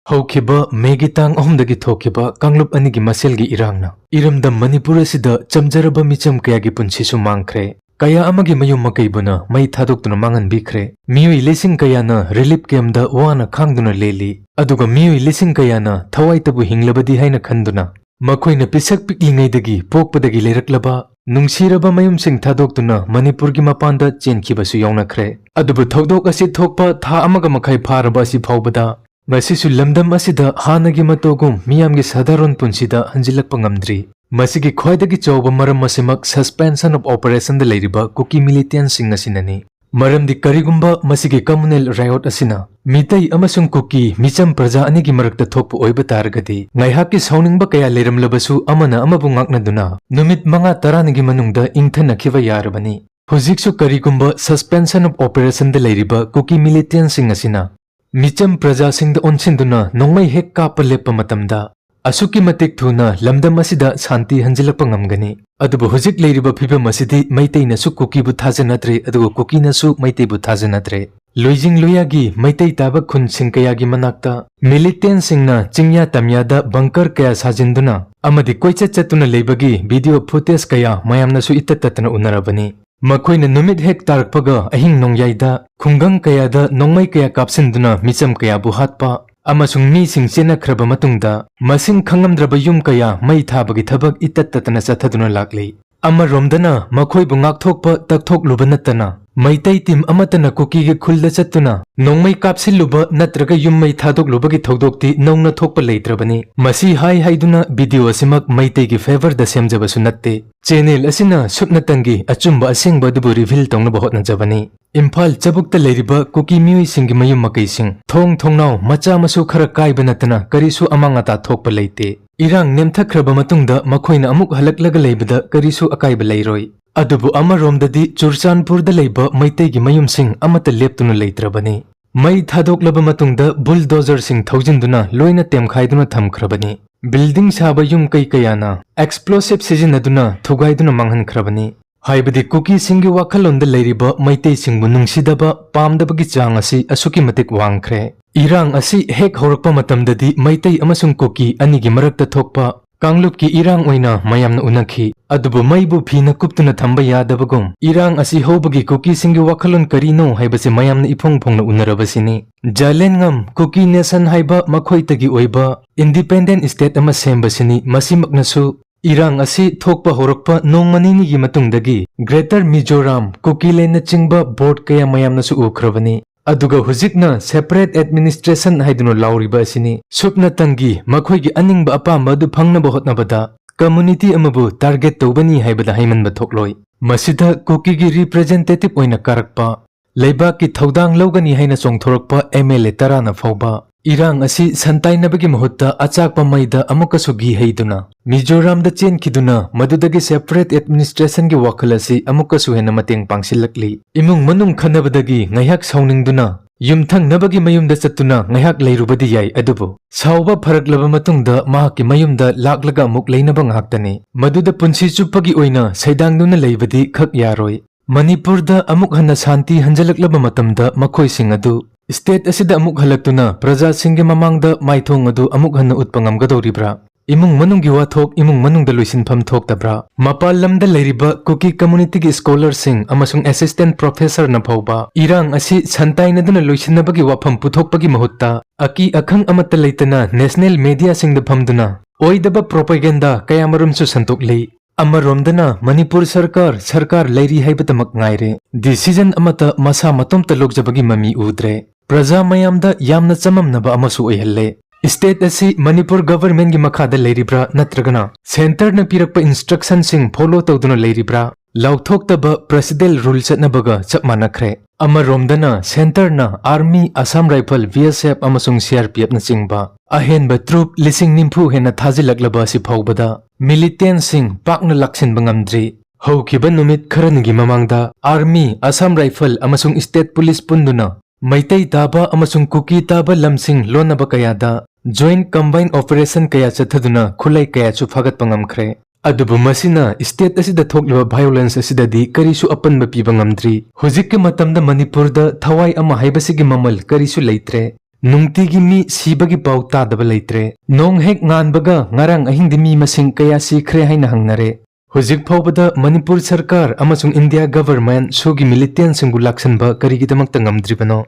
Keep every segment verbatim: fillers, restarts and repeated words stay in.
ꯍꯧꯈꯤꯕ ꯃꯦꯒꯤ ꯇꯥꯡ ꯑꯍꯨꯝꯗꯒꯤ ꯊꯣꯛꯈꯤꯕ ꯀꯥꯡꯂꯨꯞ ꯑꯅꯤꯒꯤ ꯃꯁꯦꯜꯒꯤ ꯏꯔꯥꯡꯅ ꯏꯔꯝꯗꯝ ꯃꯅꯤꯄꯨꯔ ꯑꯁꯤꯗ ꯆꯝꯖꯔꯕ ꯃꯤꯆꯝ ꯀꯌꯥꯒꯤ ꯄꯨꯟꯁꯤꯁꯨ ꯃꯥꯡꯈ꯭ꯔꯦ꯫ ꯀꯌꯥ ꯑꯃꯒꯤ ꯃꯌꯨꯝ ꯃꯀꯩꯕꯨꯅ ꯃꯩ ꯊꯥꯗꯣꯛꯇꯨꯅ ꯃꯥꯡꯍꯟꯕꯤꯈ꯭ꯔꯦ꯫ ꯃꯤꯑꯣꯏ ꯂꯤꯁꯤꯡ ꯀꯌꯥꯅ ꯔꯤꯂꯤꯐ ꯀꯦꯝꯗ ꯋꯥꯅ ꯈꯥꯡꯗꯨꯅ ꯂꯦꯜꯂꯤ, ꯑꯗꯨꯒ ꯃꯤꯑꯣꯏ ꯂꯤꯁꯤꯡ ꯀꯌꯥꯅ ꯊꯋꯥꯏꯇꯕꯨ ꯍꯤꯡꯂꯕꯗꯤ ꯍꯥꯏꯅ ꯈꯟꯗꯨꯅ ꯃꯈꯣꯏꯅ ꯄꯤꯁꯛ ꯄꯤꯛꯂꯤꯉꯩꯗꯒꯤ ꯄꯣꯛꯄꯗꯒꯤ ꯂꯩꯔꯛꯂꯕ ꯅꯨꯡꯁꯤꯔꯕ ꯃꯌꯨꯝꯁꯤꯡ ꯊꯥꯗꯣꯛꯇꯨꯅ ꯃꯅꯤꯄꯨꯔꯒꯤ ꯃꯄꯥꯟꯗ ꯆꯦꯟꯈꯤꯕꯁꯨ ꯌꯥꯎꯅꯈ꯭ꯔꯦ꯫ ꯑꯗꯨꯕꯨ ꯊꯧꯗꯣꯛ ꯑꯁꯤ ꯊꯣꯛꯄ ꯊꯥ ꯑꯃꯒ ꯃꯈꯥꯏ ꯐꯥꯔꯕ ꯑꯁꯤ ꯐꯥꯎꯕꯗ ꯉꯁꯤꯁꯨ ꯂꯝꯗꯝ ꯑꯁꯤꯗ ꯍꯥꯟꯅꯒꯤ ꯃꯇꯧꯒꯨꯝ ꯃꯤꯌꯥꯝꯒꯤ ꯁꯥꯙꯥꯔꯣꯟ ꯄꯨꯟꯁꯤꯗ ꯍꯟꯖꯤꯜꯂꯛꯄ ꯉꯝꯗ꯭ꯔꯤ꯫ ꯃꯁꯤꯒꯤ ꯈ꯭ꯋꯥꯏꯗꯒꯤ ꯆꯥꯎꯕ ꯃꯔꯝ ꯑꯁꯤꯃꯛ suspension of operationꯗ ꯂꯩꯔꯤꯕ ꯀꯨꯀꯤ militantꯁꯤꯡ ꯑꯁꯤꯅꯅꯤ꯫ ꯃꯔꯝꯗꯤ ꯀꯔꯤꯒꯨꯝꯕ ꯃꯁꯤꯒꯤ communal riot ꯑꯁꯤꯅ ꯃꯤꯇꯩ ꯑꯃꯁꯨꯡ ꯀꯨꯀꯤ ꯃꯤꯆꯝ ꯄ꯭ꯔꯖꯥ ꯑꯅꯤꯒꯤ ꯃꯔꯛꯇ ꯊꯣꯛꯄ ꯑꯣꯏꯕ ꯇꯥꯔꯒꯗꯤ, ꯉꯥꯏꯍꯥꯛꯀꯤ ꯁꯥꯎꯅꯤꯡꯕ ꯀꯌꯥ ꯂꯩꯔꯝꯂꯕꯁꯨ ꯑꯃꯅ ꯑꯃꯕꯨ ꯉꯥꯛꯅꯗꯨꯅ ꯅꯨꯃꯤꯠ ꯃꯉꯥ ꯇꯔꯥꯅꯤꯒꯤ ꯃꯅꯨꯡꯗ ꯏꯪꯊꯅꯈꯤꯕ ꯌꯥꯔꯕꯅꯤ꯫ ꯍꯧꯖꯤꯛꯁꯨ ꯀꯔꯤꯒꯨꯝꯕ suspension of operationꯗ ꯂꯩꯔꯤꯕ ꯀꯨꯀꯤ militantꯁꯤꯡ ꯑꯁꯤꯅ ꯃꯤꯆꯝ ꯄ꯭ꯔꯖꯥꯁꯤꯡꯗ ꯑꯣꯟꯁꯤꯟꯗꯨꯅ ꯅꯣꯡꯃꯩ ꯍꯦꯛ ꯀꯥꯞꯄ ꯂꯦꯞꯄ ꯃꯇꯝꯗ, ꯑꯁꯨꯛꯀꯤ ꯃꯇꯤꯛ ꯊꯨꯅ ꯂꯝꯗꯝ ꯑꯁꯤꯗ ꯁꯥꯟꯇꯤ ꯍꯟꯖꯤꯜꯂꯛꯄ ꯉꯝꯒꯅꯤ꯫ ꯑꯗꯨꯕꯨ ꯍꯧꯖꯤꯛ ꯂꯩꯔꯤꯕ ꯐꯤꯕꯝ ꯑꯁꯤꯗꯤ ꯃꯩꯇꯩꯅꯁꯨ ꯀꯨꯀꯤꯕꯨ ꯊꯥꯖꯅꯗ꯭ꯔꯦ, ꯑꯗꯨꯒ ꯀꯨꯀꯤꯅꯁꯨ ꯃꯩꯇꯩꯕꯨ ꯊꯥꯖꯅꯗ꯭ꯔꯦ꯫ ꯂꯣꯏꯖꯤꯡ ꯂꯣꯌꯥꯒꯤ ꯃꯩꯇꯩ ꯇꯥꯕ ꯈꯨꯟꯁꯤꯡ ꯀꯌꯥꯒꯤ ꯃꯅꯥꯛꯇ militantꯁꯤꯡꯅ ꯆꯤꯡꯌꯥ ꯇꯝꯌꯥꯗ bunker ꯀꯌꯥ ꯁꯥꯖꯤꯟꯗꯨꯅ ꯑꯃꯗꯤ ꯀꯣꯏꯆꯠ ꯆꯠꯇꯨꯅ ꯂꯩꯕꯒꯤ video footage ꯀꯌꯥ ꯃꯌꯥꯝꯅꯁꯨ ꯏꯇꯠ ꯇꯠꯇꯅ ꯎꯅꯔꯕꯅꯤ꯫ ꯃꯈꯣꯏꯅ ꯅꯨꯃꯤꯠ ꯍꯦꯛ ꯇꯥꯔꯛꯄꯒ ꯑꯍꯤꯡ ꯅꯣꯡꯌꯥꯏꯗ ꯈꯨꯡꯒꯪ ꯀꯌꯥꯗ ꯅꯣꯡꯃꯩ ꯀꯌꯥ ꯀꯥꯞꯁꯤꯟꯗꯨꯅ ꯃꯤꯆꯝ ꯀꯌꯥꯕꯨ ꯍꯥꯠꯄ ꯑꯃꯁꯨꯡ ꯃꯤꯁꯤꯡ ꯆꯦꯟꯅꯈ꯭ꯔꯕ ꯃꯇꯨꯡꯗ ꯃꯁꯤꯡ ꯈꯪꯉꯝꯗ꯭ꯔꯕ ꯌꯨꯝ ꯀꯌꯥ ꯃꯩ ꯊꯥꯕꯒꯤ ꯊꯕꯛ ꯏꯇꯠ ꯇꯠꯇꯅ ꯆꯠꯊꯗꯨꯅ ꯂꯥꯛꯂꯤ꯫ ꯑꯃꯔꯣꯝꯗꯅ ꯃꯈꯣꯏꯕꯨ ꯉꯥꯛꯊꯣꯛꯄ ꯇꯛꯊꯣꯛꯂꯨꯕ ꯅꯠꯇꯅ ꯃꯩꯇꯩ team ꯑꯃꯠꯇꯅ ꯀꯨꯀꯤꯒꯤ ꯈꯨꯜꯗ ꯆꯠꯇꯨꯅ ꯅꯣꯡꯃꯩ ꯀꯥꯞꯁꯤꯜꯂꯨꯕ ꯅꯠꯇ꯭ꯔꯒ ꯌꯨꯝ ꯃꯩ ꯊꯥꯗꯣꯛꯂꯨꯕꯒꯤ ꯊꯧꯗꯣꯛꯇꯤ ꯅꯧꯅ ꯊꯣꯛꯄ ꯂꯩꯇ꯭ꯔꯕꯅꯤ꯫ ꯃꯁꯤ ꯍꯥꯏ ꯍꯥꯏꯗꯨꯅ video ꯑꯁꯤꯃꯛ ꯃꯩꯇꯩꯒꯤ favourꯗ ꯁꯦꯝꯖꯕꯁꯨ ꯅꯠꯇꯦ꯫ Channel ꯑꯁꯤꯅ ꯁꯨꯞꯅꯇꯪꯒꯤ ꯑꯆꯨꯝꯕ ꯑꯁꯦꯡꯕ ꯑꯗꯨꯕꯨ reveal ꯇꯧꯅꯕ ꯍꯣꯠꯅꯖꯕꯅꯤ꯫ ꯏꯝꯐꯥꯜ ꯆꯕꯨꯛꯇ ꯂꯩꯔꯤꯕ ꯀꯨꯀꯤ ꯃꯤꯑꯣꯏꯁꯤꯡꯒꯤ ꯃꯌꯨꯝ ꯃꯀꯩꯁꯤꯡ, ꯊꯣꯡ ꯊꯣꯡꯅꯥꯎ ꯃꯆꯥ ꯃꯁꯨ ꯈꯔ ꯀꯥꯏꯕ ꯅꯠꯇꯅ ꯀꯔꯤꯁꯨ ꯑꯃꯥꯡ ꯑꯇꯥ ꯊꯣꯛꯄ ꯂꯩꯇꯦ꯫ ꯏꯔꯥꯡ ꯅꯦꯝꯊꯈ꯭ꯔꯕ ꯃꯇꯨꯡꯗ ꯃꯈꯣꯏꯅ ꯑꯃꯨꯛ ꯍꯜꯂꯛꯂꯒ ꯂꯩꯕꯗ ꯀꯔꯤꯁꯨ ꯑꯀꯥꯏꯕ ꯂꯩꯔꯣꯏ꯫ ꯑꯗꯨꯕꯨ ꯑꯃꯔꯣꯝꯗꯗꯤ ꯆꯨꯔꯆꯥꯟꯄꯨꯔꯗ ꯂꯩꯕ ꯃꯩꯇꯩꯒꯤ ꯃꯌꯨꯝꯁꯤꯡ ꯑꯃꯠꯇ ꯂꯦꯞꯇꯨꯅ ꯂꯩꯇ꯭ꯔꯕꯅꯤ꯫ ꯃꯩ ꯊꯥꯗꯣꯛꯂꯕ ꯃꯇꯨꯡꯗ bulldozerꯁꯤꯡ ꯊꯧꯖꯤꯟꯗꯨꯅ ꯂꯣꯏꯅ ꯇꯦꯝꯈꯥꯏꯗꯨꯅ ꯊꯝꯈ꯭ꯔꯕꯅꯤ꯫ Building ꯁꯥꯕ ꯌꯨꯝ ꯀꯩ ꯀꯌꯥꯅ explosive ꯁꯤꯖꯤꯟꯅꯗꯨꯅ ꯊꯨꯒꯥꯏꯗꯨꯅ ꯃꯥꯡꯍꯟꯈ꯭ꯔꯕꯅꯤ꯫ ꯍꯥꯏꯕꯗꯤ ꯀꯨꯀꯤꯁꯤꯡꯒꯤ ꯋꯥꯈꯜꯂꯣꯟꯗ ꯂꯩꯔꯤꯕ ꯃꯩꯇꯩꯁꯤꯡꯕꯨ ꯅꯨꯡꯁꯤꯗꯕ, ꯄꯥꯝꯗꯕꯒꯤ ꯆꯥꯡ ꯑꯁꯤ ꯑꯁꯨꯛꯀꯤ ꯃꯇꯤꯛ ꯋꯥꯡꯈ꯭ꯔꯦ꯫ ꯏꯔꯥꯡ ꯑꯁꯤ ꯍꯦꯛ ꯍꯧꯔꯛꯄ ꯃꯇꯝꯗꯗꯤ ꯃꯩꯇꯩ ꯑꯃꯁꯨꯡ ꯀꯨꯀꯤ ꯑꯅꯤꯒꯤ ꯃꯔꯛꯇ ꯊꯣꯛꯄ ꯀꯥꯡꯂꯨꯞꯀꯤ ꯏꯔꯥꯡ ꯑꯣꯏꯅ ꯃꯌꯥꯝꯅ ꯎꯅꯈꯤ꯫ ꯑꯗꯨꯕꯨ ꯃꯩꯕꯨ ꯐꯤꯅ ꯀꯨꯞꯇꯨꯅ ꯊꯝꯕ ꯌꯥꯗꯕꯒꯨꯝ, ꯏꯔꯥꯡ ꯑꯁꯤ ꯍꯧꯕꯒꯤ ꯀꯨꯀꯤꯁꯤꯡꯒꯤ ꯋꯥꯈꯜꯂꯣꯟ ꯀꯔꯤꯅꯣ ꯍꯥꯏꯕꯁꯤ ꯃꯌꯥꯝꯅ ꯏꯐꯣꯡ ꯐꯣꯡꯅ ꯎꯅꯔꯕꯁꯤꯅꯤ꯫ ꯖꯥꯏꯂꯦꯟꯉꯝ ꯀꯨꯀꯤ ꯅꯦꯁꯟ ꯍꯥꯏꯕ ꯃꯈꯣꯏꯇꯒꯤ ꯑꯣꯏꯕ independent state ꯑꯃ ꯁꯦꯝꯕꯁꯤꯅꯤ꯫ ꯃꯁꯤꯃꯛꯅꯁꯨ ꯏꯔꯥꯡ ꯑꯁꯤ ꯊꯣꯛꯄ ꯍꯧꯔꯛꯄ ꯅꯣꯡꯃ ꯅꯤꯅꯤꯒꯤ ꯃꯇꯨꯡꯗꯒꯤ Greater Mizoram, ꯀꯨꯀꯤꯂꯦꯟꯅꯆꯤꯡꯕ board ꯀꯌꯥ ꯃꯌꯥꯝꯅꯁꯨ ꯎꯈ꯭ꯔꯕꯅꯤ꯫ ꯑꯗꯨꯒ ꯍꯧꯖꯤꯛꯅ separate administration ꯍꯥꯏꯗꯨꯅ ꯂꯥꯎꯔꯤꯕ ꯑꯁꯤꯅꯤ꯫ ꯁꯨꯞꯅꯇꯪꯒꯤ ꯃꯈꯣꯏꯒꯤ ꯑꯅꯤꯡꯕ ꯑꯄꯥꯝꯕ ꯑꯗꯨ ꯐꯪꯅꯕ ꯍꯣꯠꯅꯕꯗ community ꯑꯃꯕꯨ target ꯇꯧꯕꯅꯤ ꯍꯥꯏꯕꯗ ꯍꯩꯃꯟꯕ ꯊꯣꯛꯂꯣꯏ꯫ ꯃꯁꯤꯗ ꯀꯨꯀꯤꯒꯤ representative ꯑꯣꯏꯅ ꯀꯥꯔꯛꯄ, ꯂꯩꯕꯥꯛꯀꯤ ꯊꯧꯗꯥꯡ ꯂꯧꯒꯅꯤ ꯍꯥꯏꯅ ꯆꯣꯡꯊꯣꯔꯛꯄ M L A ꯇꯔꯥꯅ ꯐꯥꯎꯕ ꯏꯔꯥꯡ ꯑꯁꯤ ꯁꯟꯇꯥꯏꯅꯕꯒꯤ ꯃꯍꯨꯠꯇ ꯑꯆꯥꯛꯄ ꯃꯩꯗ ꯑꯃꯨꯛꯀꯁꯨ ꯘꯤ ꯍꯩꯗꯨꯅ ꯃꯤꯖꯣꯔꯥꯝꯗ ꯆꯦꯟꯈꯤꯗꯨꯅ ꯃꯗꯨꯗꯒꯤ separate administrationꯒꯤ ꯋꯥꯈꯜ ꯑꯁꯤ ꯑꯃꯨꯛꯀꯁꯨ ꯍꯦꯟꯅ ꯃꯇꯦꯡ ꯄꯥꯡꯁꯤꯜꯂꯛꯂꯤ꯫ ꯏꯃꯨꯡ ꯃꯅꯨꯡ ꯈꯟꯅꯕꯗꯒꯤ ꯉꯥꯏꯍꯥꯛ ꯁꯥꯎꯅꯤꯡꯗꯨꯅ ꯌꯨꯝꯊꯪꯅꯕꯒꯤ ꯃꯌꯨꯝꯗ ꯆꯠꯇꯨꯅ ꯉꯥꯏꯍꯥꯛ ꯂꯩꯔꯨꯕꯗꯤ ꯌꯥꯏ, ꯑꯗꯨꯕꯨ ꯁꯥꯎꯕ ꯐꯔꯛꯂꯕ ꯃꯇꯨꯡꯗ ꯃꯍꯥꯛꯀꯤ ꯃꯌꯨꯝꯗ ꯂꯥꯛꯂꯒ ꯑꯃꯨꯛ ꯂꯩꯅꯕ ꯉꯥꯛꯇꯅꯤ꯫ ꯃꯗꯨꯗ ꯄꯨꯟꯁꯤ ꯆꯨꯞꯄꯒꯤ ꯑꯣꯏꯅ ꯁꯩꯗꯥꯡꯗꯨꯅ ꯂꯩꯕꯗꯤ ꯈꯛ ꯌꯥꯔꯣꯏ꯫ ꯃꯅꯤꯄꯨꯔꯗ ꯑꯃꯨꯛ ꯍꯟꯅ ꯁꯥꯟꯇꯤ ꯍꯟꯖꯤꯜꯂꯛꯂꯕ ꯃꯇꯝꯗ ꯃꯈꯣꯏꯁꯤꯡ ꯑꯗꯨ state ꯑꯁꯤꯗ ꯑꯃꯨꯛ ꯍꯜꯂꯛꯇꯨꯅ ꯄ꯭ꯔꯖꯥꯁꯤꯡꯒꯤ ꯃꯃꯥꯡꯗ ꯃꯥꯏꯊꯣꯡ ꯑꯗꯨ ꯑꯃꯨꯛ ꯍꯟꯅ ꯎꯠꯄ ꯉꯝꯒꯗꯧꯔꯤꯕ꯭ꯔꯥ? ꯏꯃꯨꯡ ꯃꯅꯨꯡꯒꯤ ꯋꯥꯊꯣꯛ ꯏꯃꯨꯡ ꯃꯅꯨꯡꯗ ꯂꯣꯏꯁꯤꯟꯐꯝ ꯊꯣꯛꯇꯕ꯭ꯔꯥ? ꯃꯄꯥꯟ ꯂꯝꯗ ꯂꯩꯔꯤꯕ ꯀꯨꯀꯤ communityꯒꯤ scholarꯁꯤꯡ ꯑꯃꯁꯨꯡ assistant professorꯅ ꯐꯥꯎꯕ ꯏꯔꯥꯡ ꯑꯁꯤ ꯁꯟꯇꯥꯏꯅꯗꯨꯅ ꯂꯣꯏꯁꯤꯟꯅꯕꯒꯤ ꯋꯥꯐꯝ ꯄꯨꯊꯣꯛꯄꯒꯤ ꯃꯍꯨꯠꯇ ꯑꯀꯤ ꯑꯈꯪ ꯑꯃꯠꯇ ꯂꯩꯇꯅ national mediaꯁꯤꯡꯗ ꯐꯝꯗꯨꯅ ꯑꯣꯏꯗꯕ propaganda ꯀꯌꯥꯃꯔꯨꯝꯁꯨ ꯁꯟꯗꯣꯛꯂꯤ꯫ ꯑꯃꯔꯣꯝꯗꯅ ꯃꯅꯤꯄꯨꯔ ꯁꯔꯀꯥꯔ, ꯁꯔꯀꯥꯔ ꯂꯩꯔꯤ ꯍꯥꯏꯕꯗꯃꯛ ꯉꯥꯏꯔꯦ꯫ Decision ꯑꯃꯠꯇ ꯃꯁꯥ ꯃꯇꯣꯝꯇ ꯂꯧꯖꯕꯒꯤ ꯃꯃꯤ ꯎꯗ꯭ꯔꯦ꯫ ꯄ꯭ꯔꯖꯥ ꯃꯌꯥꯝꯗ ꯌꯥꯝꯅ ꯆꯃꯝꯅꯕ ꯑꯃꯁꯨ ꯑꯣꯏꯍꯜꯂꯦ꯫ State ꯑꯁꯤ ꯃꯅꯤꯄꯨꯔ governmentꯒꯤ ꯃꯈꯥꯗ ꯂꯩꯔꯤꯕ꯭ꯔꯥ ꯅꯠꯇ꯭ꯔꯒꯅ centreꯅ ꯄꯤꯔꯛꯄ instructionꯁꯤꯡ follow ꯇꯧꯗꯨꯅ ꯂꯩꯔꯤꯕ꯭ꯔꯥ? ꯂꯥꯎꯊꯣꯛꯇꯕ Presidential Rule ꯆꯠꯅꯕꯒ ꯆꯞ ꯃꯥꯟꯅꯈ꯭ꯔꯦ꯫ ꯑꯃꯔꯣꯝꯗꯅ centreꯅ Army, Assam Rifle, B S F ꯑꯃꯁꯨꯡ C R P Fꯅꯆꯤꯡꯕ ꯑꯍꯦꯟꯕ troop ꯂꯤꯁꯤꯡ ꯅꯤꯐꯨ ꯍꯦꯟꯅ ꯊꯥꯖꯤꯜꯂꯛꯂꯕ ꯑꯁꯤ ꯐꯥꯎꯕꯗ militantꯁꯤꯡ ꯄꯥꯛꯅ ꯂꯥꯛꯁꯤꯟꯕ ꯉꯝꯗ꯭ꯔꯤ꯫ ꯍꯧꯈꯤꯕ ꯅꯨꯃꯤꯠ ꯈꯔꯅꯤꯒꯤ ꯃꯃꯥꯡꯗ Army, Assam Rifle ꯑꯃꯁꯨꯡ State Police ꯄꯨꯟꯗꯨꯅ ꯃꯩꯇꯩ ꯇꯥꯕ ꯑꯃꯁꯨꯡ ꯀꯨꯀꯤ ꯇꯥꯕ ꯂꯝꯁꯤꯡ ꯂꯣꯟꯅꯕ ꯀꯌꯥꯗ joint combined operation ꯀꯌꯥ ꯆꯠꯊꯗꯨꯅ ꯈꯨꯠꯂꯥꯏ ꯀꯌꯥꯁꯨ ꯐꯥꯒꯠꯄ ꯉꯝꯈ꯭ꯔꯦ꯫ ꯑꯗꯨꯕꯨ ꯃꯁꯤꯅ state ꯑꯁꯤꯗ ꯊꯣꯛꯂꯤꯕ violence ꯑꯁꯤꯗꯗꯤ ꯀꯔꯤꯁꯨ ꯑꯄꯟꯕ ꯄꯤꯕ ꯉꯝꯗ꯭ꯔꯤ꯫ ꯍꯧꯖꯤꯛꯀꯤ ꯃꯇꯝꯗ ꯃꯅꯤꯄꯨꯔꯗ ꯊꯋꯥꯏ ꯑꯃ ꯍꯥꯏꯕꯁꯤꯒꯤ ꯃꯃꯜ ꯀꯔꯤꯁꯨ ꯂꯩꯇ꯭ꯔꯦ꯫ ꯅꯨꯡꯇꯤꯒꯤ ꯃꯤ ꯁꯤꯕꯒꯤ ꯄꯥꯎ ꯇꯥꯗꯕ ꯂꯩꯇ꯭ꯔꯦ꯫ ꯅꯣꯡ ꯍꯦꯛ ꯉꯥꯟꯕꯒ ꯉꯔꯥꯡ ꯑꯍꯤꯡꯗꯤ ꯃꯤ ꯃꯁꯤꯡ ꯀꯌꯥ ꯁꯤꯈ꯭ꯔꯦ ꯍꯥꯏꯅ ꯍꯪꯅꯔꯦ꯫ ꯍꯧꯖꯤꯛ ꯐꯥꯎꯕꯗ ꯃꯅꯤꯄꯨꯔ ꯁꯔꯀꯥꯔ ꯑꯃꯁꯨꯡ India government ꯁꯨꯒꯤ militantꯁꯤꯡꯕꯨ ꯂꯥꯛꯁꯟꯕ ꯀꯔꯤꯒꯤꯗꯃꯛꯇ ꯉꯝꯗ꯭ꯔꯤꯕꯅꯣ?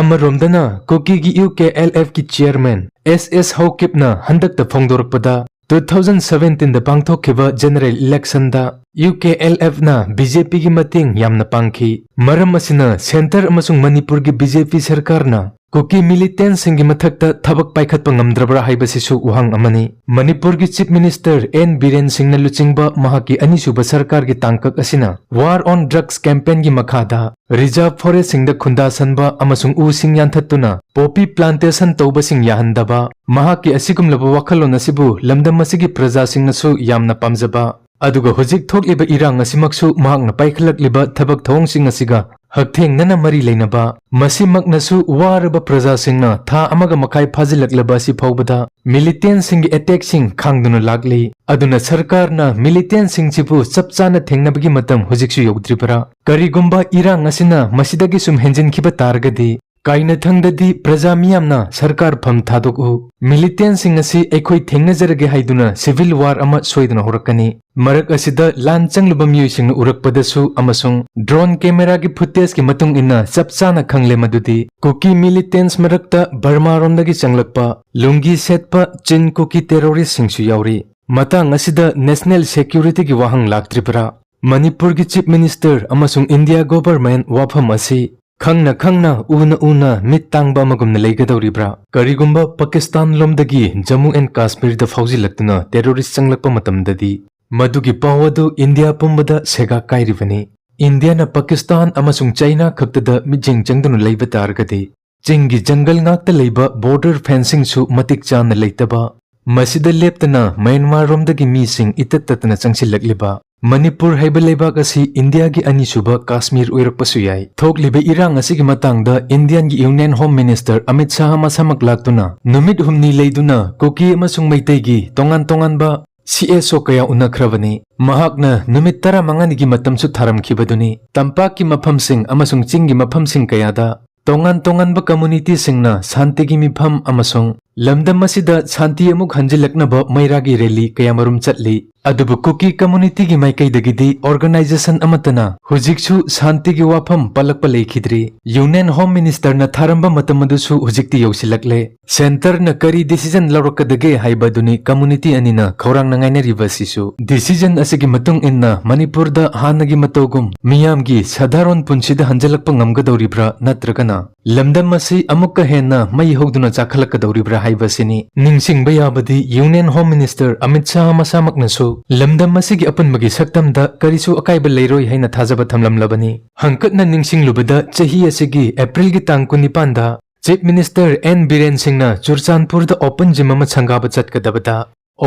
ꯑꯃꯔꯣꯝꯗꯅ ꯀꯨꯀꯤꯒꯤ UKLFꯀꯤ chairman S S ꯍꯧꯀꯤꯞꯅ ꯍꯟꯗꯛꯇ ꯐꯣꯡꯗꯣꯔꯛꯄꯗ, two thousand seventeenꯗ ꯄꯥꯡꯊꯣꯛꯈꯤꯕ general electionꯗ UKLFꯅ BJPꯒꯤ ꯃꯇꯦꯡ ꯌꯥꯝꯅ ꯄꯥꯡꯈꯤ꯫ ꯃꯔꯝ ꯑꯁꯤꯅ centre ꯑꯃꯁꯨꯡ ꯃꯅꯤꯄꯨꯔꯒꯤ BJP ꯁꯔꯀꯥꯔꯅ ꯀꯨꯀꯤ militantꯁꯤꯡꯒꯤ ꯃꯊꯛꯇ ꯊꯕꯛ ꯄꯥꯏꯈꯠꯄ ꯉꯝꯗ꯭ꯔꯕ꯭ꯔꯥ ꯍꯥꯏꯕꯁꯤꯁꯨ ꯋꯥꯍꯪ ꯑꯃꯅꯤ꯫ ꯃꯅꯤꯄꯨꯔꯒꯤ Chief Minister N ꯕꯤꯔꯦꯟ ꯁꯤꯡꯅ ꯂꯨꯆꯤꯡꯕ ꯃꯍꯥꯛꯀꯤ ꯑꯅꯤꯁꯨꯕ ꯁꯔꯀꯥꯔꯒꯤ ꯇꯥꯡꯀꯛ ꯑꯁꯤꯅ War on Drugs campaignꯒꯤ ꯃꯈꯥꯗ reserve forestꯁꯤꯡꯗ ꯈꯨꯟꯗꯥꯁꯟꯕ ꯑꯃꯁꯨꯡ ꯎꯁꯤꯡ ꯌꯥꯟꯊꯠꯇꯨꯅ poppy plantation ꯇꯧꯕꯁꯤꯡ ꯌꯥꯍꯟꯗꯕ, ꯃꯍꯥꯛꯀꯤ ꯑꯁꯤꯒꯨꯝꯂꯕ ꯋꯥꯈꯜꯂꯣꯟ ꯑꯁꯤꯕꯨ ꯂꯝꯗꯝ ꯑꯁꯤꯒꯤ ꯄ꯭ꯔꯖꯥꯁꯤꯡꯅꯁꯨ ꯌꯥꯝꯅ ꯄꯥꯝꯖꯕ, ꯑꯗꯨꯒ ꯍꯧꯖꯤꯛ ꯊꯣꯛꯂꯤꯕ ꯏꯔꯥꯡ ꯑꯁꯤꯃꯛꯁꯨ ꯃꯍꯥꯛꯅ ꯄꯥꯏꯈꯠꯂꯛꯂꯤꯕ ꯊꯕꯛ ꯊꯧꯑꯣꯡꯁꯤꯡ ꯑꯁꯤꯒ ꯍꯛꯊꯦꯡꯅꯅ ꯃꯔꯤ ꯂꯩꯅꯕ, ꯃꯁꯤꯃꯛꯅꯁꯨ ꯋꯥꯔꯕ ꯄ꯭ꯔꯖꯥꯁꯤꯡꯅ ꯊꯥ ꯑꯃꯒ ꯃꯈꯥꯏ ꯐꯥꯖꯤꯜꯂꯛꯂꯕ ꯑꯁꯤ ꯐꯥꯎꯕꯗ militantꯁꯤꯡꯒꯤ attackꯁꯤꯡ ꯈꯥꯡꯗꯨꯅ ꯂꯥꯛꯂꯤ꯫ ꯑꯗꯨꯅ ꯁꯔꯀꯥꯔꯅ militantꯁꯤꯡꯁꯤꯕꯨ ꯆꯞ ꯆꯥꯅ ꯊꯦꯡꯅꯕꯒꯤ ꯃꯇꯝ ꯍꯧꯖꯤꯛꯁꯨ ꯌꯧꯗ꯭ꯔꯤꯕꯔꯥ? ꯀꯔꯤꯒꯨꯝꯕ ꯏꯔꯥꯡ ꯑꯁꯤꯅ ꯃꯁꯤꯗꯒꯤ ꯁꯨꯝ ꯍꯦꯟꯖꯤꯟꯈꯤꯕ ꯇꯥꯔꯒꯗꯤ, ꯀꯥꯏꯅꯊꯪꯗꯗꯤ ꯄ꯭ꯔꯖꯥ ꯃꯤꯌꯥꯝꯅ ꯁꯔꯀꯥꯔ ꯐꯝ ꯊꯥꯗꯣꯛꯎ, militantꯁꯤꯡ ꯑꯁꯤ ꯑꯩꯈꯣꯏ ꯊꯦꯡꯅꯖꯔꯒꯦ ꯍꯥꯏꯗꯨꯅ civil war ꯑꯃ ꯁꯣꯏꯗꯅ ꯍꯧꯔꯛꯀꯅꯤ꯫ ꯃꯔꯛ ꯑꯁꯤꯗ ꯂꯥꯟ ꯆꯪꯂꯨꯕ ꯃꯤꯑꯣꯏꯁꯤꯡꯅ ꯎꯔꯛꯄꯗꯁꯨ ꯑꯃꯁꯨꯡ drone cameraꯒꯤ footageꯀꯤ ꯃꯇꯨꯡ ꯏꯟꯅ ꯆꯞ ꯆꯥꯅ ꯈꯪꯂꯦ ꯃꯗꯨꯗꯤ ꯀꯨꯀꯤ militants ꯃꯔꯛꯇ ꯕꯔꯃꯥꯔꯣꯝꯗꯒꯤ ꯆꯪꯂꯛꯄ ꯂꯨꯡꯒꯤ ꯁꯦꯠꯄ ꯆꯤꯟ ꯀꯨꯀꯤ terroristꯁꯤꯡꯁꯨ ꯌꯥꯎꯔꯤ꯫ ꯃꯇꯥꯡ ꯑꯁꯤꯗ national securityꯒꯤ ꯋꯥꯍꯪ ꯂꯥꯛꯇ꯭ꯔꯤꯕ꯭ꯔꯥ? ꯃꯅꯤꯄꯨꯔꯒꯤ Chief Minister ꯑꯃꯁꯨꯡ India government ꯋꯥꯐꯝ ꯑꯁꯤ ꯈꯪꯅ ꯈꯪꯅ, ꯎꯅ ꯎꯅ, ꯃꯤꯠ ꯇꯥꯡꯕ ꯑꯃꯒꯨꯝꯅ ꯂꯩꯒꯗꯧꯔꯤꯕ꯭ꯔꯥ? ꯀꯔꯤꯒꯨꯝꯕ ꯄꯥꯀꯤꯁꯇꯥꯟ ꯂꯣꯝꯗꯒꯤ ꯖꯝꯃꯨ ꯑꯦꯟ ꯀꯥꯁꯃꯤꯔꯗ ꯐꯥꯎꯖꯤꯜꯂꯛꯇꯨꯅ terrorist ꯆꯪꯂꯛꯄ ꯃꯇꯝꯗꯗꯤ, ꯃꯗꯨꯒꯤ ꯄꯥꯎ ꯑꯗꯨ ꯏꯟꯗꯤꯌꯥ ꯄꯨꯝꯕꯗ ꯁꯦꯒꯥꯛ ꯀꯥꯏꯔꯤꯕꯅꯤ꯫ ꯏꯟꯗꯤꯌꯥꯅ ꯄꯥꯀꯤꯁꯇꯥꯟ ꯑꯃꯁꯨꯡ ꯆꯥꯏꯅꯥ ꯈꯛꯇꯗ ꯃꯤꯠꯌꯦꯡ ꯆꯪꯗꯨꯅ ꯂꯩꯕ ꯇꯥꯔꯒꯗꯤ, ꯆꯤꯡꯒꯤ ꯖꯪꯒꯜ ꯉꯥꯛꯇ ꯂꯩꯕ border fenceꯁꯤꯡꯁꯨ ꯃꯇꯤꯛ ꯆꯥꯅ ꯂꯩꯇꯕ, ꯃꯁꯤꯗ ꯂꯦꯞꯇꯅ ꯃ꯭ꯌꯥꯟꯃꯥꯔ ꯔꯣꯝꯗꯒꯤ ꯃꯤꯁꯤꯡ ꯏꯇꯠ ꯇꯠꯇꯅ ꯆꯪꯁꯤꯜꯂꯛꯂꯤꯕ, ꯃꯅꯤꯄꯨꯔ ꯍꯥꯏꯕ ꯂꯩꯕꯥꯛ ꯑꯁꯤ ꯏꯟꯗꯤꯌꯥꯒꯤ ꯑꯅꯤꯁꯨꯕ ꯀꯥꯁꯃꯤꯔ ꯑꯣꯏꯔꯛꯄꯁꯨ ꯌꯥꯏ꯫ ꯊꯣꯛꯂꯤꯕ ꯏꯔꯥꯡ ꯑꯁꯤꯒꯤ ꯃꯇꯥꯡꯗ ꯏꯟꯗꯤꯌꯥꯒꯤ Union Home Minister Amit Shah ꯃꯁꯥꯃꯛ ꯂꯥꯛꯇꯨꯅ ꯅꯨꯃꯤꯠ ꯍꯨꯝꯅꯤ ꯂꯩꯗꯨꯅ ꯀꯨꯀꯤ ꯑꯃꯁꯨꯡ ꯃꯩꯇꯩꯒꯤ ꯇꯣꯉꯥꯟ ꯇꯣꯉꯥꯟꯕ ꯁꯤ ꯑꯦꯁ ꯑꯣ ꯀꯌꯥ ꯎꯅꯈ꯭ꯔꯕꯅꯤ꯫ ꯃꯍꯥꯛꯅ ꯅꯨꯃꯤꯠ ꯇꯔꯥꯃꯉꯥꯅꯤꯒꯤ ꯃꯇꯝꯁꯨ ꯊꯥꯔꯝꯈꯤꯕꯗꯨꯅꯤ꯫ ꯇꯝꯄꯥꯛꯀꯤ ꯃꯐꯝꯁꯤꯡ ꯑꯃꯁꯨꯡ ꯆꯤꯡꯒꯤ ꯃꯐꯝꯁꯤꯡ ꯀꯌꯥꯗ ꯇꯣꯉꯥꯟ ꯇꯣꯉꯥꯟꯕ ꯀꯝꯃꯨꯅꯤꯇꯤꯁꯤꯡꯅ ꯁꯥꯟꯇꯤꯒꯤ ꯃꯤꯐꯝ ꯑꯃꯁꯨꯡ ꯂꯝꯗꯝ ꯑꯁꯤꯗ ꯁꯥꯟꯇꯤ ꯑꯃꯨꯛ ꯍꯟꯖꯤꯜꯂꯛꯅꯕ ꯃꯩꯔꯥꯒꯤ ꯔꯦꯂꯤ ꯀꯌꯥꯃꯔꯨꯝ ꯆꯠꯂꯤ꯫ ꯑꯗꯨꯕꯨ ꯀꯨꯀꯤ ꯀꯝꯃꯨꯅꯤꯇꯤꯒꯤ ꯃꯥꯏꯀꯩꯗꯒꯤꯗꯤ ꯑꯣꯔꯒꯅꯥꯏꯖꯦꯁꯟ ꯑꯃꯠꯇꯅ ꯍꯧꯖꯤꯛꯁꯨ ꯁꯥꯟꯇꯤꯒꯤ ꯋꯥꯐꯝ ꯄꯜꯂꯛꯄ ꯂꯩꯈꯤꯗ꯭ꯔꯤ꯫ ꯌꯨꯅꯤꯌꯟ ꯍꯣꯝ ꯃꯤꯅꯤꯁꯇꯔꯅ ꯊꯥꯔꯝꯕ ꯃꯇꯝ ꯑꯗꯨꯁꯨ ꯍꯧꯖꯤꯛꯇꯤ ꯌꯧꯁꯤꯜꯂꯛꯂꯦ꯫ ꯁꯦꯟꯇꯔꯅ ꯀꯔꯤ ꯗꯤꯁꯤꯖꯟ ꯂꯧꯔꯛꯀꯗꯒꯦ ꯍꯥꯏꯕ ꯑꯗꯨꯅꯤ ꯀꯝꯃꯨꯅꯤꯇꯤ ꯑꯅꯤꯅ ꯈꯧꯔꯥꯡꯅ ꯉꯥꯏꯅꯔꯤꯕ ꯑꯁꯤꯁꯨ꯫ ꯗꯤꯁꯤꯖꯟ ꯑꯁꯤꯒꯤ ꯃꯇꯨꯡ ꯏꯟꯅ ꯃꯅꯤꯄꯨꯔꯗ ꯍꯥꯟꯅꯒꯤ ꯃꯇꯧꯒꯨꯝ ꯃꯤꯌꯥꯝꯒꯤ ꯁꯥꯙꯥꯔꯣꯟ ꯄꯨꯟꯁꯤꯗ ꯍꯟꯖꯤꯜꯂꯛꯄ ꯉꯝꯒꯗꯧꯔꯤꯕ꯭ꯔꯥ, ꯅꯠꯇ꯭ꯔꯒꯅ ꯂꯝꯗꯝ ꯑꯁꯤ ꯑꯃꯨꯛꯀ ꯍꯦꯟꯅ ꯃꯩ ꯍꯧꯗꯨꯅ ꯆꯥꯛꯈꯠꯂꯛꯀꯗꯧꯔꯤꯕ꯭ꯔꯥ ꯍꯥꯏꯕꯁꯤꯅꯤ꯫ ꯅꯤꯡꯁꯤꯡꯕ ꯌꯥꯕꯗꯤ union home minister Amit Shah ꯃꯁꯥꯃꯛꯅꯁꯨ ꯂꯝꯗꯝ ꯑꯁꯤꯒꯤ ꯑꯄꯨꯟꯕꯒꯤ ꯁꯛꯇꯝꯗ ꯀꯔꯤꯁꯨ ꯑꯀꯥꯏꯕ ꯂꯩꯔꯣꯏ ꯍꯥꯏꯅ ꯊꯥꯖꯕ ꯊꯝꯂꯝꯂꯕꯅꯤ꯫ ꯍꯪꯀꯠꯅ ꯅꯤꯡꯁꯤꯡꯂꯨꯕꯗ ꯆꯍꯤ ꯑꯁꯤꯒꯤ ꯑꯦꯄ꯭ꯔꯤꯜꯒꯤ ꯇꯥꯡ ꯀꯨꯟꯅꯤꯄꯥꯟꯗ ꯆꯤꯐ ꯃꯤꯅꯤꯁꯇꯔ ꯑꯦꯟ ꯕꯤꯔꯦꯟ ꯁꯤꯡꯅ ꯆꯨꯔꯆꯥꯟꯄꯨꯔꯗ ꯑꯣꯄꯟ ꯖꯤꯝ ꯑꯃ ꯁꯪꯒꯥꯕ ꯆꯠꯀꯗꯕꯗ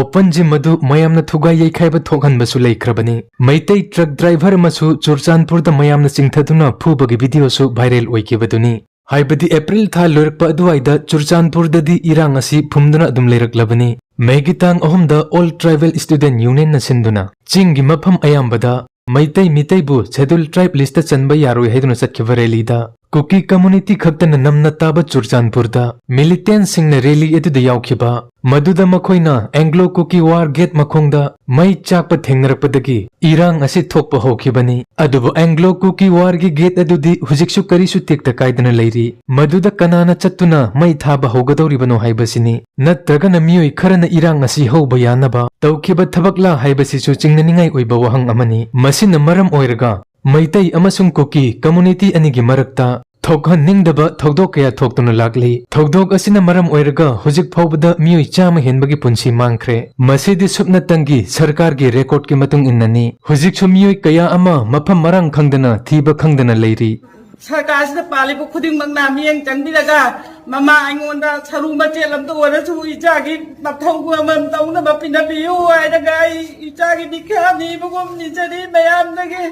ꯑꯣꯄꯟ ꯖꯤꯝ ꯑꯗꯨ ꯃꯌꯥꯝꯅ ꯊꯨꯒꯥꯏ ꯌꯩꯈꯥꯏꯕ ꯊꯣꯛꯍꯟꯕꯁꯨ ꯂꯩꯈ꯭ꯔꯕꯅꯤ꯫ ꯃꯩꯇꯩ ꯇ꯭ꯔꯛ ꯗ꯭ꯔꯥꯏꯚꯔ ꯑꯃꯁꯨ ꯆꯨꯔꯆꯥꯟꯄꯨꯔꯗ ꯃꯌꯥꯝꯅ ꯆꯤꯡꯊꯗꯨꯅ ꯐꯨꯕꯒꯤ ꯚꯤꯗꯤꯑꯣꯁꯨ ꯚꯥꯏꯔꯦꯜ ꯑꯣꯏꯈꯤꯕꯗꯨꯅꯤ꯫ ꯍꯥꯏꯕꯗꯤ ꯑꯦꯄ꯭ꯔꯤꯜ ꯊꯥ ꯂꯣꯏꯔꯛꯄ ꯑꯗꯨꯋꯥꯏꯗ ꯆꯨꯔꯆꯥꯟꯄꯨꯔꯗꯗꯤ ꯏꯔꯥꯡ ꯑꯁꯤ ꯐꯨꯝꯗꯨꯅ ꯑꯗꯨꯝ ꯂꯩꯔꯛꯂꯕꯅꯤ꯫ ꯃꯦꯒꯤ ꯇꯥꯡ ꯑꯍꯨꯝꯗ ꯑꯣꯜ ꯇ꯭ꯔꯥꯏꯕꯦꯜ ꯁ꯭ꯇꯨꯗꯦꯟꯠ ꯌꯨꯅꯤꯌꯟꯅ ꯁꯤꯟꯗꯨꯅ ꯆꯤꯡꯒꯤ ꯃꯐꯝ ꯑꯌꯥꯝꯕꯗ ꯃꯩꯇꯩ ꯃꯤꯇꯩꯕꯨ ꯁꯦꯗꯨꯜ ꯇ꯭ꯔꯥꯏꯕ ꯂꯤꯁꯇ ꯆꯟꯕ ꯌꯥꯔꯣꯏ ꯍꯥꯏꯗꯨꯅ ꯆꯠꯈꯤꯕ ꯔꯦꯂꯤꯗ ꯀꯨꯀꯤ ꯀꯝꯃꯨꯅꯤꯇꯤ ꯈꯛꯇꯅ ꯅꯝꯅ ꯇꯥꯕ ꯆꯨꯔꯆꯥꯟꯄꯨꯔꯗ ꯃꯤꯂꯤꯇꯦꯟꯠꯁꯤꯡꯅ ꯔꯦꯂꯤ ꯑꯗꯨꯗ ꯌꯥꯎꯈꯤꯕ, ꯃꯗꯨꯗ ꯃꯈꯣꯏꯅ ꯑꯦꯡꯒ꯭ꯂꯣ ꯀꯨꯀꯤ ꯋꯥꯔ ꯒꯦꯠ ꯃꯈꯣꯡꯗ ꯃꯩ ꯆꯥꯛꯄ ꯊꯦꯡꯅꯔꯛꯄꯗꯒꯤ ꯏꯔꯥꯡ ꯑꯁꯤ ꯊꯣꯛꯄ ꯍꯧꯈꯤꯕꯅꯤ꯫ ꯑꯗꯨꯕꯨ ꯑꯦꯡꯒ꯭ꯂꯣ ꯀꯨꯀꯤ ꯋꯥꯔꯒꯤ ꯒꯦꯠ ꯑꯗꯨꯗꯤ ꯍꯧꯖꯤꯛꯁꯨ ꯀꯔꯤꯁꯨ ꯇꯦꯛꯇ ꯀꯥꯏꯗꯅ ꯂꯩꯔꯤ꯫ ꯃꯗꯨꯗ ꯀꯅꯥꯅ ꯆꯠꯇꯨꯅ ꯃꯩ ꯊꯥꯕ ꯍꯧꯒꯗꯧꯔꯤꯕꯅꯣ ꯍꯥꯏꯕꯁꯤꯅꯤ꯫ ꯅꯠꯇ꯭ꯔꯒꯅ ꯃꯤꯑꯣꯏ ꯈꯔꯅ ꯏꯔꯥꯡ ꯑꯁꯤ ꯍꯧꯕ ꯌꯥꯅꯕ ꯇꯧꯈꯤꯕ ꯊꯕꯛꯂꯥ ꯍꯥꯏꯕꯁꯤꯁꯨ ꯆꯤꯡꯅꯅꯤꯡꯉꯥꯏ ꯑꯣꯏꯕ ꯋꯥꯍꯪ ꯑꯃꯅꯤ꯫ ꯃꯁꯤꯅ ꯃꯔꯝ ꯑꯣꯏꯔꯒ ꯃꯩꯇꯩ ꯑꯃꯁꯨꯡ ꯀꯨꯀꯤ ꯀꯝꯃꯨꯅꯤꯇꯤ ꯑꯅꯤꯒꯤ ꯃꯔꯛꯇ ꯊꯣꯛꯍꯟꯅꯤꯡꯗꯕ ꯊꯧꯗꯣꯛ ꯀꯌꯥ ꯊꯣꯛꯇꯨꯅ ꯂꯥꯛꯂꯤ꯫ ꯊꯧꯗꯣꯛ ꯑꯁꯤꯅ ꯃꯔꯝ ꯑꯣꯏꯔꯒ ꯍꯧꯖꯤꯛ ꯐꯥꯎꯕꯗ ꯃꯤꯑꯣꯏ ꯆꯥꯝꯃ ꯍꯦꯟꯕꯒꯤ ꯄꯨꯟꯁꯤ ꯃꯥꯡꯈ꯭ꯔꯦ꯫ ꯃꯁꯤꯗꯤ ꯁꯨꯞꯅꯇꯪꯒꯤ ꯁꯔꯀꯥꯔꯒꯤ ꯔꯦꯀꯣꯔꯗꯀꯤ ꯃꯇꯨꯡ ꯏꯟꯅꯅꯤ꯫ ꯍꯧꯖꯤꯛꯁꯨ ꯃꯤꯑꯣꯏ ꯀꯌꯥ ꯑꯃ ꯃꯐꯝ ꯃꯔꯥꯡ ꯈꯪꯗꯅ ꯊꯤꯕ ꯈꯪꯗꯅ ꯂꯩꯔꯤ꯫ ꯁꯔꯀꯥꯔꯁꯤꯗ ꯄꯥꯜꯂꯤꯕ ꯈꯨꯗꯤꯡꯃꯛꯅ ꯃꯤꯠꯌꯦꯡ ꯆꯪꯕꯤꯔꯒ ꯃꯃꯥ ꯑꯩꯉꯣꯟꯗ ꯁꯔꯨ ꯃꯆꯦꯠ ꯑꯃꯇ ꯑꯣꯏꯔꯁꯨ ꯏꯆꯥꯒꯤ ꯃꯊꯧ ꯑꯃꯃꯝ ꯇꯧꯅꯕ ꯄꯤꯅꯕꯤꯌꯨ ꯍꯥꯏꯔꯒ ꯑꯩ ꯏꯆꯥꯒꯤ ꯅꯤꯡꯈꯥ ꯅꯤꯕꯒꯨꯝ ꯅꯤꯖꯔꯤ ꯃꯌꯥꯝꯗꯒꯤ꯫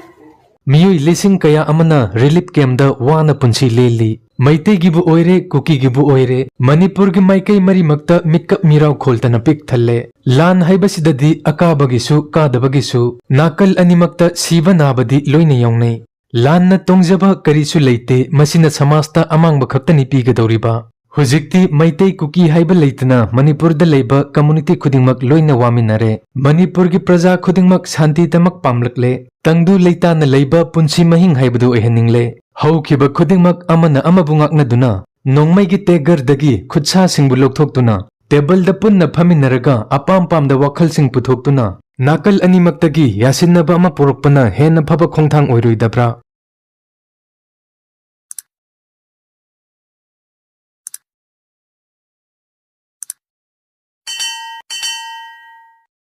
ꯃꯤꯑꯣꯏ ꯂꯤꯁꯤꯡ ꯀꯌꯥ ꯑꯃꯅ ꯔꯤꯂꯤꯐ ꯀꯦꯝꯞꯇ ꯋꯥꯅ ꯄꯨꯟꯁꯤ ꯂꯦꯜꯂꯤ꯫ ꯃꯩꯇꯩꯒꯤꯕꯨ ꯑꯣꯏꯔꯦ, ꯀꯨꯀꯤꯒꯤꯕꯨ ꯑꯣꯏꯔꯦ, ꯃꯅꯤꯄꯨꯔꯒꯤ ꯃꯥꯏꯀꯩ ꯃꯔꯤꯃꯛꯇ ꯃꯤꯀꯞ ꯃꯤꯔꯥꯎ ꯈꯣꯜꯇꯅ ꯄꯤꯛ ꯊꯜꯂꯦ꯫ ꯂꯥꯟ ꯍꯥꯏꯕꯁꯤꯗꯗꯤ ꯑꯀꯥꯕꯒꯤꯁꯨ ꯀꯥꯗꯕꯒꯤꯁꯨ ꯅꯥꯀꯜ ꯑꯅꯤꯃꯛꯇ ꯁꯤꯕ ꯅꯥꯕꯗꯤ ꯂꯣꯏꯅ ꯌꯥꯎꯅꯩ꯫ ꯂꯥꯟꯅ ꯇꯣꯡꯖꯕ ꯀꯔꯤꯁꯨ ꯂꯩꯇꯦ, ꯃꯁꯤꯅ ꯁꯃꯥꯖꯇ ꯑꯃꯥꯡꯕ ꯈꯛꯇꯅꯤ ꯄꯤꯒꯗꯧꯔꯤꯕ꯫ ꯍꯧꯖꯤꯛꯇꯤ ꯃꯩꯇꯩ ꯀꯨꯀꯤ ꯍꯥꯏꯕ ꯂꯩꯇꯅ ꯃꯅꯤꯄꯨꯔꯗ ꯂꯩꯕ community ꯈꯨꯗꯤꯡꯃꯛ ꯂꯣꯏꯅ ꯋꯥꯃꯤꯟꯅꯔꯦ꯫ ꯃꯅꯤꯄꯨꯔꯒꯤ ꯄ꯭ꯔꯖꯥ ꯈꯨꯗꯤꯡꯃꯛ ꯁꯥꯟꯇꯤꯗꯃꯛ ꯄꯥꯝꯂꯛꯂꯦ꯫ ꯇꯪꯗꯨ ꯂꯩꯇꯥꯅ ꯂꯩꯕ ꯄꯨꯟꯁꯤ ꯃꯍꯤꯡ ꯍꯥꯏꯕꯗꯨ ꯑꯣꯏꯍꯟꯅꯤꯡꯂꯦ꯫ ꯍꯧꯈꯤꯕ ꯈꯨꯗꯤꯡꯃꯛ ꯑꯃꯅ ꯑꯃꯕꯨ ꯉꯥꯛꯅꯗꯨꯅ, ꯅꯣꯡꯃꯩꯒꯤ ꯇꯦꯒꯔꯗꯒꯤ ꯈꯨꯠꯁꯥꯁꯤꯡꯕꯨ ꯂꯧꯊꯣꯛꯇꯨꯅ, ꯇꯦꯕꯜꯗ ꯄꯨꯟꯅ ꯐꯝꯃꯤꯟꯅꯔꯒ ꯑꯄꯥꯝ ꯄꯥꯝꯗ ꯋꯥꯈꯜꯁꯤꯡ ꯄꯨꯊꯣꯛꯇꯨꯅ, ꯅꯥꯀꯜ ꯑꯅꯤꯃꯛꯇꯒꯤ ꯌꯥꯁꯤꯟꯅꯕ ꯑꯃ ꯄꯨꯔꯛꯄꯅ ꯍꯦꯟꯅ ꯐꯕ ꯈꯣꯡꯊꯥꯡ ꯑꯣꯏꯔꯣꯏꯗꯕ꯭ꯔꯥ?